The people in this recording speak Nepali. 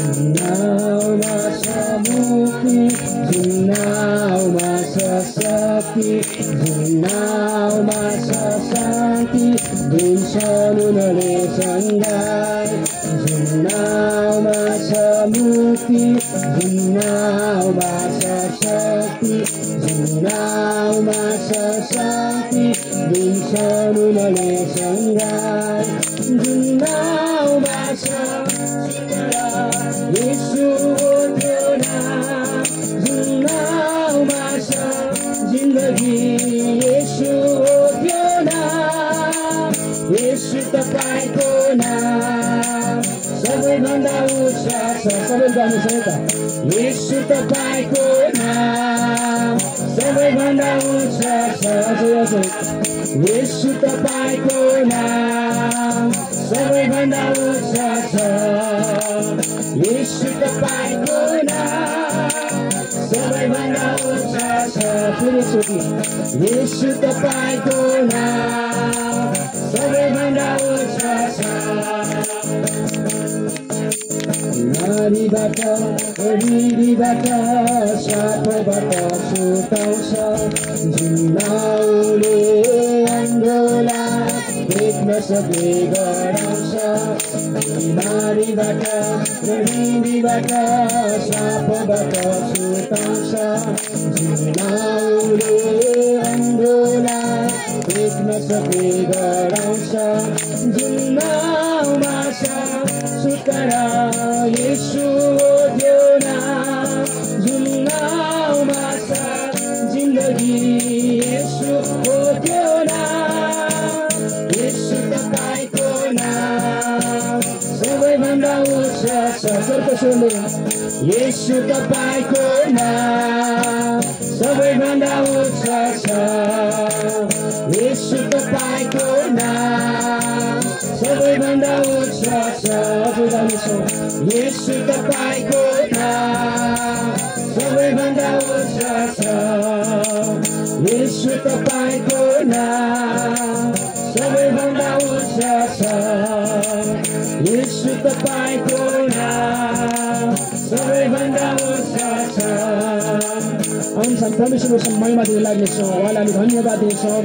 Junauma samuki, Junauma sasaki, Junauma sasanti, Dinsanunale sandai. Junauma samuki, Junauma sasaki, Junauma sasanti, Dinsanunale sandai. Junauma sasukara, Yesu Jona, Junauma sa जिन्दगी येशू Jona, येशू तपाईको नाम सबैभन्दा उच्च छ। सबै गाउनुहोस् है त। येशू तपाईको नाम सबैभन्दा उच्च छ। अझै येशू तपाईको नाम सबैभन्दा उच्च छ। येशू तपाईको नाम सबैभन्दा उच्च छ। फेरि सोधी येशू तपाईको नाम सबैभन्दा उच्च छ। नारीबाट बिरीबाट सापबाट छुटाउँछ, झुन्नाउले अन्धोलाई देख्न सक्ने गराउँछ। नारीबाट बिरीबाट सापबाट छुटाउँछ, झुन्नाउले अन्धोलाई देख्न सक्ने गराउँछ। झुन्नाउमा छ छुटकारा येशू Jona, झुन्नाउमा छ जिन्दगी येशू Jona, येशू तपाईको नाम सबैभन्दा उच्च छ। सर्वस्वले येशू तपाईको नाम सबैभन्दा उच्च छ। येशू तपाईको नाम सबैभन्दा उच्च छ। येशू तपाईको नाम सबैभन्दा उच्च छ। येशू तपाईको नाम सबैभन्दा उच्च छ। येशू तपाईको नाम सबैभन्दा उच्च छ। अनि परमेश्वरको महिमा दिन लाग्नेछौँ, उहाँलाई हामी धन्यवाद दिन्छौँ।